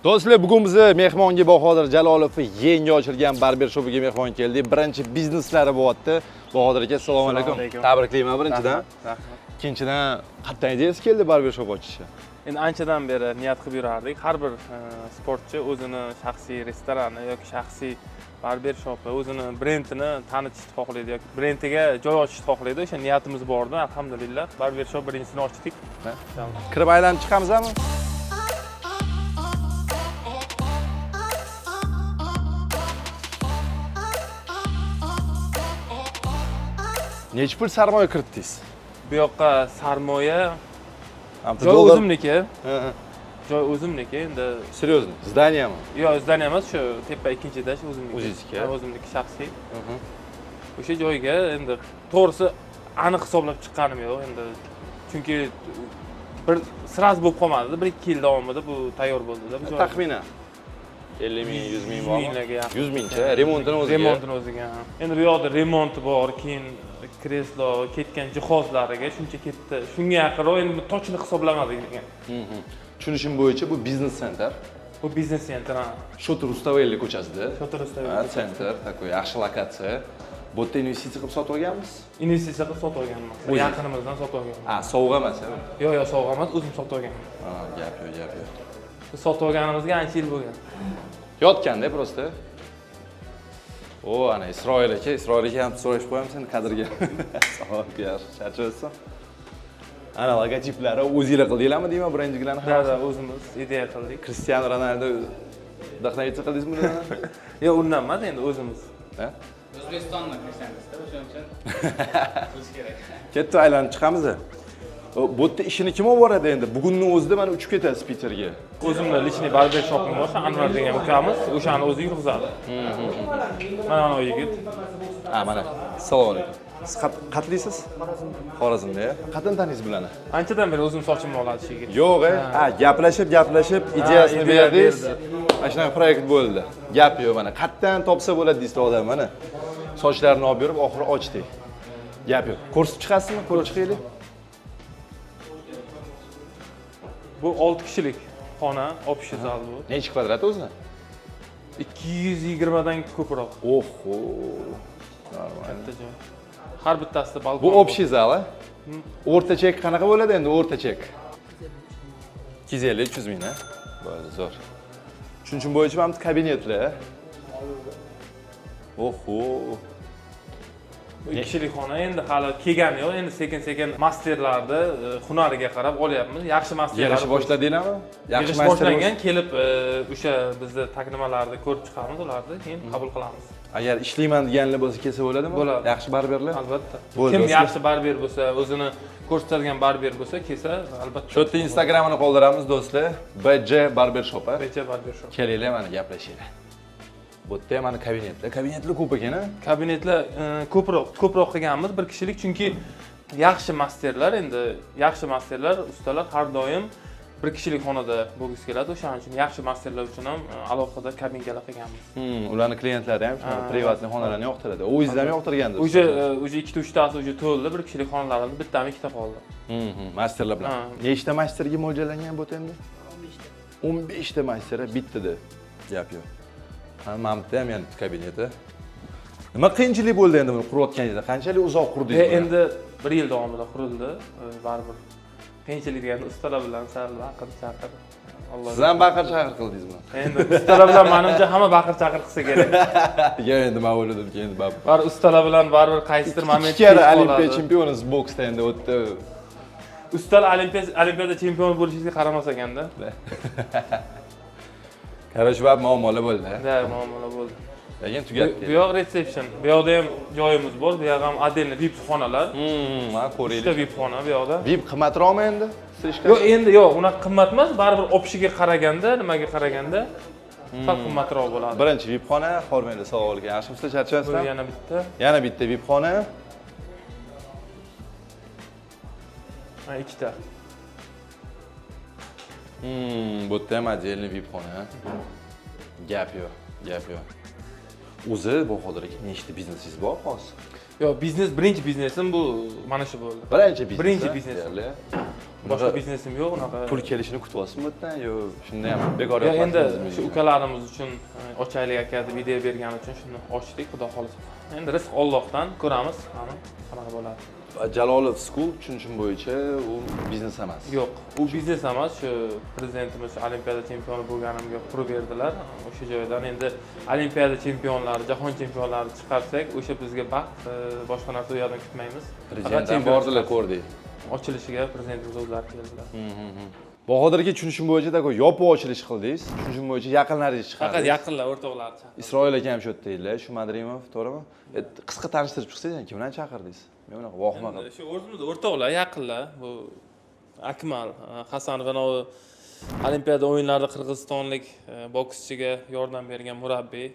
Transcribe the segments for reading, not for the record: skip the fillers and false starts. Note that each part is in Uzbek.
Do'stlar, bugun bizni mehmonga Bahodir Jalolov yangi ochilgan barbershopiga mehmon keldik. Birinchi bizneslari bo'lyapti. Bahodir aka, assalomu alaykum. Alaykum. Tabriklayman birinchidan. Rahmat. Ikkinchidan, qayerdan ideyasi keldi barbershop ochishga? Endi anchadan beri niyat qilib yurardik. Har bir sportchi o'zini shaxsiy restorani yoki shaxsiy barbershopi, o'zini brendini tanitishni xohlaydi yoki brendiga joy ochishni xohlaydi. O'sha niyatimiz bor edi, alhamdulillah. Barbershop birinchisini ochdik. Ha? Kirib aylanib chiqamizmi? Necha pul sarmoya kiritdingiz? Bu yoqqa sarmoya Hamda joy dollar- o'zimniki, Ha, ha. joy o'zimniki. Endi Серьезно, здание mi? yo'q, здание emas, shu tepa ikkinchi этаж o'zimniki. O'zingizniki? Ha, o'zimniki shaxsiy. O'sha joyga endi to'g'risi aniq hisoblab chiqqanim yo'q endi, chunki bir сразу bo'lib qolmadi, 1-2 yil davomida bu tayyor bo'ldida bu joy. Taxminan 50 ming, 100 ming 100 bormi? Minglarga yaqin. 100 mingcha remontini o'ziga. Remontini o'ziga, ha. Endi bu yoqda remonti bor, keyin kreslo ketgan, jihozlariga shuncha ketdi, shunga yaqinroq, endi bu точно hisoblamadik degan. Tushunishim bo'yicha bu biznes center. Bu biznes center, ha. Shota Rustaveli ko'chasida. Shota Rustaveli. Ha, center, такой yaxshi lokatsiya. Bu yerda investitsiya qilib sotib olganmiz? Investitsiya qilib sotib olganman. O'zingiz? Yaqinimizdan sotib olganman. Ha, sovg'a emas, ha? Yo'q, sovg'a emas, o'zim sotib olganman. Ha, gap yo'q, gap yo'q. Sotib olganimizga ancha yil bo'lgan. Yotganda просто. O, ana Isroil aka, Isroil aka ham so'rashib qo'yamiz endi kadrga. Savol yaxshi, charchayapsan. Ana logotiplari o'zinglar qildinglarmi deyman, brendinglarni Да, да, o'zimiz ideya qildik. Cristiano Ronaldo вдохновиться qildingizmi bularni? Yo'q, undan emas, endi o'zimiz. Ha? O'zbekistonni Cristianosi, o'shaning uchun qilish kerak. Ketdi, aylanib chiqamiz. Bu yerda ishini kim olib boradi endi? Bugunni o'zida mana uchib ketasiz Piterga. O'zimni личный barber shopim bor, Anvar degan ukamiz, o'shani o'zi yurg'izadi. Mana u yigit. Ha, mana. Assalomu alaykum. Siz qatlisiz? Xorazmda. Xorazmda. Qayerdan taniysiz bularni? Anchadan beri o'zim sochimni oladi shu yigit. Yo'q, e. Ha, gaplashib, gaplashib ideyasini Ideya berdingiz. berdi. Mana shunaqa proyekt bo'ldi. Gap yo'q mana. Qayerdan topsa bo'ladi deysiz odam mana. Sochlarini olib berib, oxiri ochdik. Gap yo'q. Ko'rsatib chiqasizmi? Ko'rib chiqaylik. Bu 6 kishilik xona, общий zal bu. Nechi kvadrat o'zi? 220 dan ko'proq. Oho. Нормально. Katta joy. Har bittasida balkon. Bu общий zal, a? O'rta chek qanaqa bo'ladi endi o'rta chek? 250 300 ming, a? Bo'ldi, zo'r. Tushunchim bo'yicha mana bu kabinetlar. Oho. Bu ikki kishilik xona, endi hali kelgani yo'q. Endi sekin-sekin masterlarni hunariga qarab olyapmiz. Yaxshi masterlar. Yig'ishni boshladinglarmi? Yig'ish master boshlangan, kelib o'sha bizni taknimalarni ko'rib chiqamiz, ularni keyin qabul qilamiz. Agar ishlayman deganlar bo'lsa kelsa bo'ladimi? Bo'ladi. Yaxshi barberlar? Albatta. Bo'ldi, Kim do'stlar. yaxshi barber bo'lsa, o'zini ko'rsatadigan barber bo'lsa, kelsa albatta. Shu yerda Instagramini qoldiramiz do'stlar. BJ Barber Shop. A? BJ Barber Shop. Kelinglar, mana gaplashinglar. Bu yerda ham mana kabinetlar. Kabinetlar ko'p ekan, a? Kabinetlar ko'proq qilganmiz bir kishilik, chunki yaxshi masterlar, endi yaxshi masterlar, ustalar har doim bir kishilik xonada bo'lgisi keladi. O'shaning uchun yaxshi masterlar uchun ham alohida kabinkalar qilganmiz. Ularni klientlari ham shunaqa Ha. приватный xonalarni yoqtiradi. O'zingiz ham yoqtirgandirsiz. Уже ikkita uchtasi уже to'ldi, bir kishilik xonalarimiz bittami ikkita qoldi. Masterlar bilan. Ha. Nechta masterga mo'ljallangan bu endi? 15 ta master bittada. Gap yo'q. Ha, mana bu yerda ham yana bitta kabineti. Nima qiyinchilik bo'ldi endi buni qurayotganingizda? Qanchalik uzoq qurdingiz buni? Endi bir yil davomida qurildi. Baribir qiyinchilik deganda ustalar bilan sal baqir chaqir. Alloh. Siz ham baqir chaqir qildingizmi? Endi ustalar bilan manimcha hamma baqir chaqir qilsa kerak. Yo, endi men o'yladim endi baribir. Baribir ustalar bilan baribir qaysidir moment Ikki karra kech olimpiya qoladi. chempionisiz boksda endi u yerda. Ustalar olimpiada chempioni bo'lishingizga qaramas ekanda. Короче, baribir muammolar bo'ldi. Да, muammolar bo'ldi. Lekin Bu tugatdi. bu yoq reception. Bu yoqda ham joyimiz bor. Bu yoq ham отдельно VIP xonalar. Ha, Uchta ko'raylik. VIP xona bu yoqda. VIP qimmatroqmi endi? Слишком? Yo'q, endi yo'q, unaqa qimmat emas, baribir общий ga qaraganda, nimaga qaraganda sal qimmatroq bo'ladi. Birinchi VIP xona, hormanglar, sog' olgan. Yaxshimisizlar, Bu charchamasdan? yana bitta, Yana bitta VIP xona. Ha, ikkita. Bu yerda ham отдельный VIP xona. Gap yo'q, gap yo'q. O'zi Bahodir aka, nechta biznesingiz bor hozir? Yo'q, biznes, birinchi biznesim bu mana shu bo'ldi. Birinchi biznes. Birinchi ha? biznesim. Deyarli. Boshqa biznesim yo'q unaqa. Pul kelishini kutyapsizmi bu yerdan yo shunda ham bekor Yo, endi yotmasingizmi? shu ukalarimiz uchun ochaylik aka deb ideya bergani uchun shuni ochdik, xudo xohlasa. Endi rizq Allohdan, ko'ramiz, qani qanaqa bo'ladi. Jalolov School, tushunishim bo'yicha, u biznes emas. Yo'q, u biznes emas, shu prezidentimiz olimpiada chempioni bo'lganimga qurib berdilar. O'sha joydan endi olimpiada chempionlari, jahon chempionlari chiqarsak, o'sha bizga baxt, boshqa narsa u yoqdan kutmaymiz. Faqat Prezident ham chempion bordilar, chiqarsak. ko'rdik. Ochilishiga prezidentimiz o'zlari keldilar. Bahodir aka, tushunishim bo'yicha, такой yopiq ochilish qildingiz. Tushunishim bo'yicha, yaqinlaringizni Faqat chiqardingiz. yaqinlar, o'rtoqlar chaqirdi. Isroil aka ham shu yerda edilar, Shumadrimov, to'g'rimi? Qisqa tanishtirib chiqsangiz, kim bilan chaqirdingiz? Men unaqa vohima Endi qilib. shu o'zimiz o'rtoqlar, yaqinlar. Bu Akmal Hasanov, anavi olimpiada o'yinlarida qirg'izistonlik bokschiga yordam bergan murabbiy.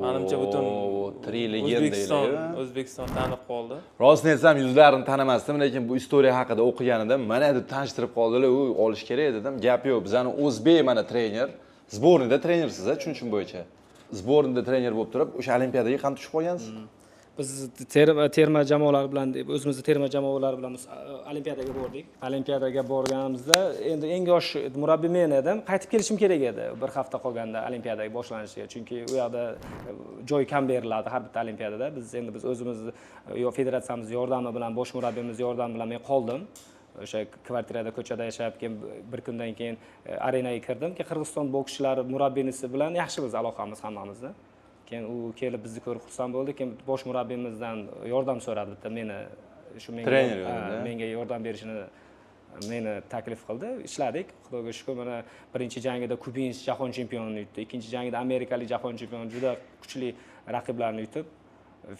Manimcha, butun Oo, три легенда. O'zbekiston edi. O'zbekiston tanib qoldi. Rostini aytsam, yuzlarini tanimasdim, lekin bu история haqida o'qiganida mana deb tanishtirib qoldilar, u olish kerak dedim. Gap yo'q, bizani o'zbek mana trener, сборный da trenersiz, a, tushunishim bo'yicha. Сборный da trener bo'lib turib, o'sha olimpiadaga qanday tushib qolgansiz? Biz terma jamoalar bilan deb o'zimizni terma jamoalar bilan biz olimpiadaga bordik. Olimpiadaga borganimizda endi eng yosh murabbiy men edim. Qaytib kelishim kerak edi bir hafta qolganda olimpiadaga boshlanishiga, chunki u yoqda joy kam beriladi har bitta olimpiadada. Biz endi biz o'zimiz federatsiyamiz yordami bilan, bosh murabbiyimiz yordami bilan men qoldim o'sha kvartirada, ko'chada yashab. Keyin bir kundan keyin arenaga kirdim. Keyin Qirg'iziston bokschilari murabbiysi bilan yaxshi biz aloqamiz hammamizni. Keyin u kelib bizni ko'rib xursand bo'ldi. Keyin bosh murabbiyimizdan yordam so'radi, bitta meni shu menga Trener ha, yo'lida. Menga yordam berishini meni taklif qildi. Ishladik, xudoga shukur. Mana birinchi jangida кубинец jahon chempionini yutdi, ikkinchi jangida amerikalik jahon chempioni, juda kuchli raqiblarni yutib,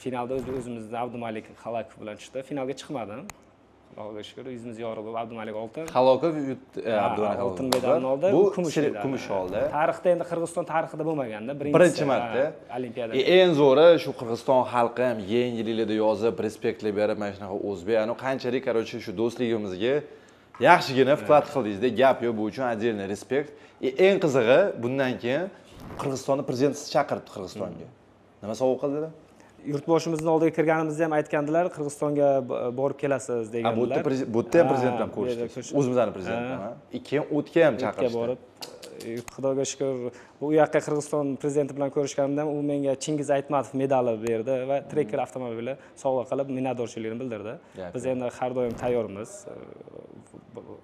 finalda o'zimizni Abdumalik Halakov bilan chiqdi. Finalga chiqmadim, xudoga shukur, yuzimiz yorug' bo'lib, Abdumalik oltin Halokov yutdi, Ha, Abdumalik oltin Halokov. medalini oldi. Bu kumush medalni. Kumush oldi. Tarixda endi, Qirg'iziston tarixida bo'lmaganda birinchisi, Birinchi marta. Ha, olimpiada. Eng zo'ri shu Qirg'iziston xalqi ham yangiliklarda yozib, респект lar berib, mana shunaqa o'zbek, anu qanchalik, короче, shu do'stligimizga yaxshigina вклад qildingizda, gap yo'q, bu uchun отдельный респект. Eng qizig'i, bundan keyin Qirg'izistonni prezidenti sizni chaqiribdi Qirg'izistonga. Nima sovg'a qildilar? Yurtboshimizni oldiga kirganimizda ham aytgandilar, Qirg'izistonga borib kelasiz Ha, bu yerda degandilar. bu yerda ham Ha, prezident bilan bu yerda ko'rishdingiz. ko'rishdik. O'zimizning prezident bilan. Ha. Keyin o'tga ham O'tga chaqirishdi. borib, xudoga shukur, bu yoqqa Qirg'iziston prezidenti bilan ko'rishganimda ham u menga Chingiz Aytmatov medali berdi va Tracker avtomobili sovg'a qilib, minnatdorchiligini bildirdi. Gap Biz yo'q. endi har doim tayyormiz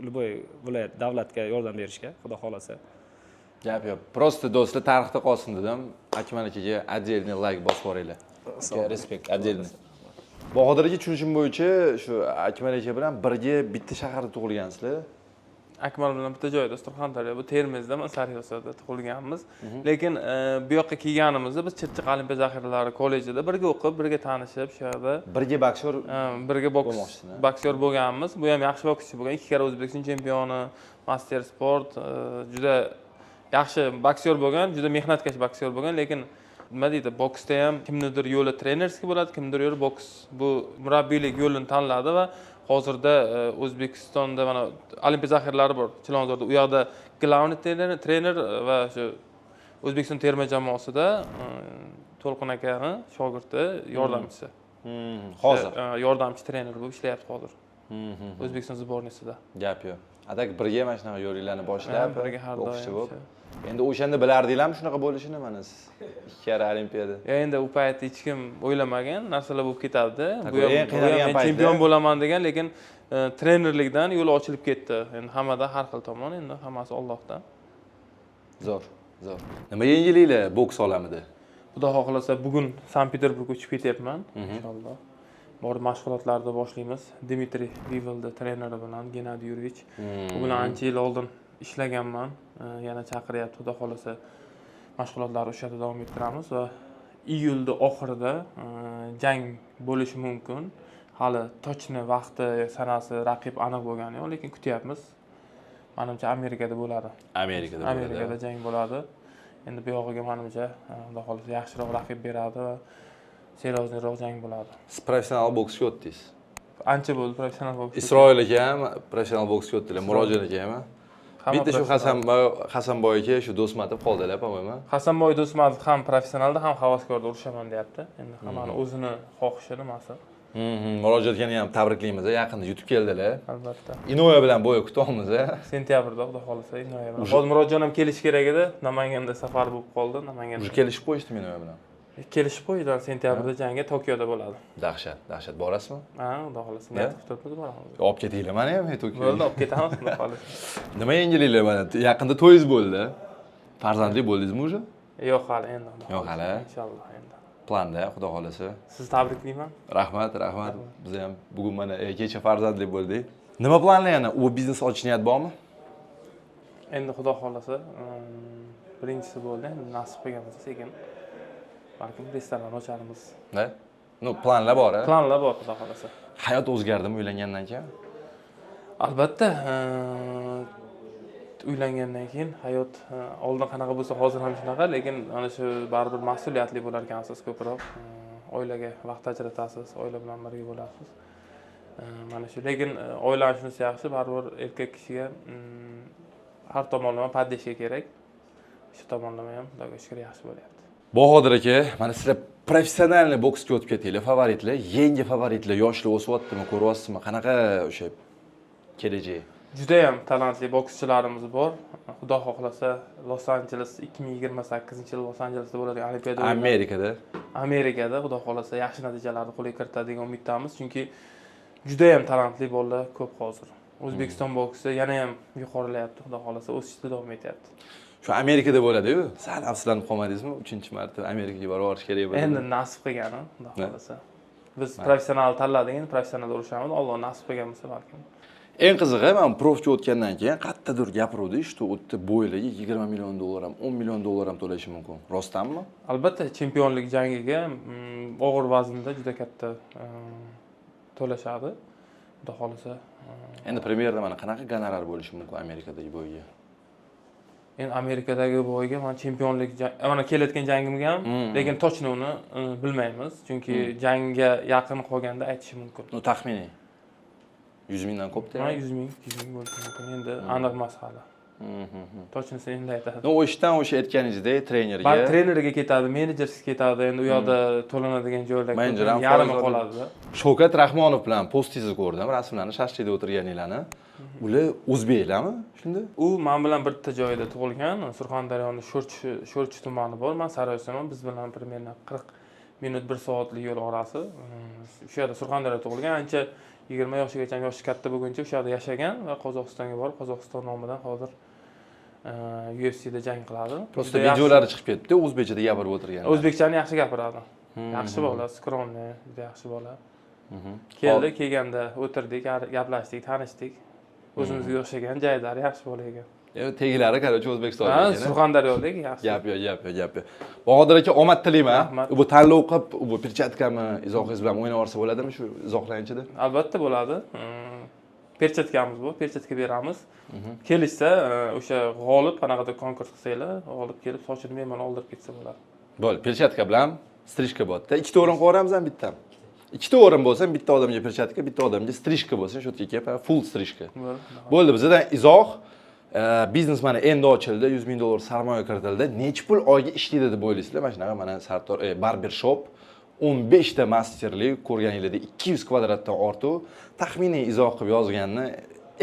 любой viloyat, davlatga yordam berishga, xudo xohlasa. Gap yo'q. Просто, do'stlar, tarixda qolsin dedim. Akmal akaga отдельный лайк bosib yuboringlar. Aka, респект отдельный. Bahodir aka, tushunishim bo'yicha, shu Akmal aka bilan birga bitta shaharda tug'ilgansizlar. Akmal bilan bitta joyda, Surxondaryo, bu Termizda, man Sariyosada tug'ilganmiz. Lekin bu yoqqa kelganimizda biz Chirchiq olimpiya zaxiralari kollejida birga o'qib, birga tanishib, shu yerda Birga boksyor birga boks bo'lmoqchisiz, a? boksyor bo'lganmiz. Bu ham yaxshi bokschi bo'lgan, ikki karra O'zbekiston chempioni, мастер спорт, juda yaxshi boksyor bo'lgan, juda mehnatkash boksyor bo'lgan. Lekin nima deydi, boksda ham kimnidir yo'li тренерский bo'ladi, kimnidir yo'li boks. Bu murabbiylik yo'lini tanladi va hozirda O'zbekistonda mana olimpiya zaxiralari bor Chilonzorda, u yoqda главный trener va shu O'zbekiston terma jamoasida To'lqin akani shogirdi, yordamchisi. Hozir. Yordamchi trener bo'lib ishlayapti hozir O'zbekiston сборный sida. Gap yo'q. А так birga mana shunaqa yo'linglarni boshlab, Ha, birga har doim bokschi bo'lib. o'sha. Endi o'shanda bilardinglarmi shunaqa bo'lishini, mana siz ikki karra olimpiada. Ya, endi u paytda hech kim o'ylamagan narsalar bo'lib ketadi. Так, Bu ham eng bu ham qiynalgan men paytda- chempion bo'laman degan, lekin trenerlikdan yo'l ochilib ketdi. Endi hammada har xil tomon, endi hammasi Allohdan. Zo'r, zo'r. Nima yangiliklar boks olamida? Xudo xohlasa, bugun Sankt Peterburgga uchib ketyapman, inshaalloh. Borib mashg'ulotlarni boshlaymiz. Dmitriy Bivolda treneri bilan, Gennadiy Yurevich. U bilan ancha yil oldin ishlaganman. Yana chaqiryapti, xudo xohlasa, mashg'ulotlarni o'sha yerda davom ettiramiz va iyulni oxirida jang bo'lishi mumkin. Hali точно vaqti, sanasi, raqib aniq bo'lgani yo'q, lekin kutyapmiz. Manimcha, Amerikada bo'ladi. Amerikada bo'ladi. Amerikada jang bo'ladi. Endi bu yog'iga manimcha, xudo xohlasa, yaxshiroq raqib beradi va серьезный roq jang bo'ladi. Siz professional boksga o'tdingiz. Ancha bo'ldi professional boks. Isroil aka ham professional boksga o'tdilar, Murodjon aka ham. Hamma Bitta shu professional. Hasanboy aka, shu Do'stmatov qoldilar, по-моему. Hasanboy Do'stmatov ham professionalda, ham havaskorda urushaman deyapti. Endi hammani o'zini xohishi, nimasi. Murojaatgani ham tabriklaymiz, yaqinda yutib keldilar. Albatta. Inoya bilan бой kutyapmiz. Sentyabrda, xudo xohlasa, Inoya bilan. Hozir Murodjon ham kelishi kerak edi, Namanganda safar bo'lib qoldi, Namanganda. Уже kelishib qo'yishdi Inoya bilan. Kelishib qo'ydi, sentyabrda jangga Tokioda bo'ladi. Dahshat, dahshat. Borasizmi? Ha, xudo xohlasa, niyat qilib turibmiz, boramiz. Olib ketinglar mani ham Tokioga. Bo'ldi, olib ketamiz, xudo xohlasa. Nima yangiliklar mana? Yaqinda to'yingiz bo'ldi. Farzandli bo'ldingizmi уже? Yo'q, hali endi, xudo Yo'q, xohlasa. Hali. Inshaalloh endi. Planda, xudo xohlasa. Sizni tabriklayman. Rahmat, rahmat. Biz ham bugun mana kecha farzandli bo'ldik. Nima planlar yana? U biznes ochish niyat bormi? Endi xudo xohlasa, birinchisi bo'ldi, endi nasib qilgan bo'lsa, sekin balkim restoran ocharmiz. Да? Ну, planlar bor, a? Planlar bor, xudo xohlasa. Hayot o'zgardimi uylangandan keyin? Albatta, uylangandan keyin hayot oldin qanaqa bo'lsa, hozir ham shunaqa, lekin mana shu baribir mas'uliyatli bo'lar ekansiz ko'proq. Oilaga vaqt ajratasiz, oila bilan birga bo'lasiz. Mana shu, lekin oilani shunisi yaxshi, baribir erkak kishiga har tomonlama поддержка kerak. Shu tomonlama ham, xudoga shukur, yaxshi bo'lyapti. Bahodir aka, mana sizlar профессиональный boksga o'tib ketdinglar, favoritlar, yangi favoritlar, yoshlar o'syaptimi, ko'ryapsizmi? Qanaqa o'sha kelajak? Judayam talantli bokschilarimiz bor. Xudo xohlasa, Los Anjeles, 2028 yil Los Anjelesda bo'ladigan Olimpiada o'yinlari- Amerikada. Amerikada, xudo xohlasa, yaxshi natijalarni qo'lga kiritadi degan umiddamiz, chunki judayam talantli bolalar ko'p hozir. O'zbekiston boksi yana ham yuqorilayapti, xudo xohlasa, o'sishda davom etyapti. Shu Amerikada bo'ladi-yu. Sal afsuslanib qolmadingizmi? Uchinchi marta Amerikaga borib borish kerak bo'ladi. Endi nasib qilgani, xudo Ne? xohlasa. Biz professional tanladik, endi professional urushamiz. Alloh nasib qilgan bo'lsa, balkim. Eng qizig'i, man profga o'tgandan keyin qayerdadir gapiruvdi, что u yerda бой larga 20 million dollar ham, 10 million dollar ham to'lashi mumkin. Rostdanmi? Albatta, chempionlik jangiga og'ir vaznda juda katta to'lashadi, xudo xohlasa. Endi premyerda mana qanaqa gonorar bo'lishi mumkin Amerikadagi бой ga? Endi Amerikadagi бой ga man chempionlik mana kelayotgan jangimga ham, lekin точно uni bilmaymiz, chunki jangga yaqin qolganda aytishi mumkin. Ну, taxminiy. 100 mingdan ko'pda. Ha, 100 ming, 200 ming bo'lishi mumkin, endi aniq emas hali, точно endi aytadi. Ну, o'shdan o'sha aytganingizdek trenerga. Baribir trenerga ketadi, menejersiz ketadi, endi u yoqda to'lanadigan joylar ko'p, Menejer ham yarmi foiz oladi. Qoladida. Shavkat Rahmonov bilan postingizni ko'rdim, rasmlarni, shashlikda o'tirganinglarni. Ular o'zbeklarmi shunda? U man bilan bitta joyda tug'ilgan, Surxondaryoni Sho'rchi tumani bor, man Sariosiyoman, biz bilan примерно 40 minut, bir soatlik yo'l orasi. O'sha yerda, Surxondaryoda tug'ilgan, ancha, 20 yoshigacha, yoshi katta bo'lguncha o'sha yerda yashagan va Qozog'istonga borib, Qozog'iston nomidan hozir UFCda jang qiladi. Просто Juda yaxshi- videolari chiqib ketibdi, o'zbekchada gapirib o'tirgan. O'zbekchani yaxshi gapiradi, yaxshi bola, скромный, juda yaxshi bola. Keldi, kelganda o'tirdik, gaplashdik, tanishdik, o'zimizga o'xshagan, jaydari, yaxshi bola ekan. Tegilari, короче, O'zbekistonlik Ha, ekan, a? Surxondaryolik, yaxshi. Gap yo'q, gap yo'q, gap yo'q. Bahodir aka, omad tilayman. Rahmat. Bu tanlov qilib, bu perchatkami, izohingiz bilan o'ynab yuborsa bo'ladimi shu izohlarning ichida? Albatta bo'ladi. Perchatkamiz bor, perchatka beramiz. Kelishsa, o'sha g'olib, qanaqadir konkurs qilsanglar, g'olib kelib sochini bemalol oldirib ketsa bo'ladi. Bo'ldi, перчатка bilan стрижка bo'ladida. Ikkita o'rin qo'yib yuboramizmi, bittami? Ikkita o'rin bo'lsa, bitta odamga перчатка, bitta odamga стрижка bo'lsin, shu yerga kelib, full стрижка. Bo'ldi. Bo'ldi, bizdan izoh. Biznes mana endi ochildi, 100 ming dollar sarmoya kiritildi. Necha pul oyga ishlaydi deb o'ylaysizlar? Mana shunaqa mana Sartor barber shop 15 ta masterlik, ko'rganinglardek 200 kvadratdan ortiq. Taxminiy izoh qilib yozganni,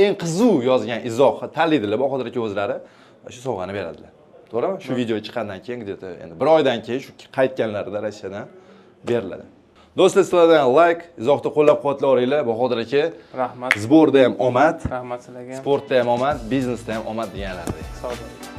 eng qiziq yozgan izohni tanlaydilar Bahodir aka o'zlari va shu sovg'ani beradilar. To'g'rimi? Shu video chiqqandan keyin, где-то endi bir oydan keyin, shu qaytganlarida Rossiyadan beriladi. Do'stlar, sizlardan layk, izohda qo'llab-quvvatlayveringlar. Bahodir aka, Rahmat. Сбор da ham omad, Rahmat sizlarga ham. Sportda ham omad, biznesda ham omad deganlaridek. Sog' bo'ling.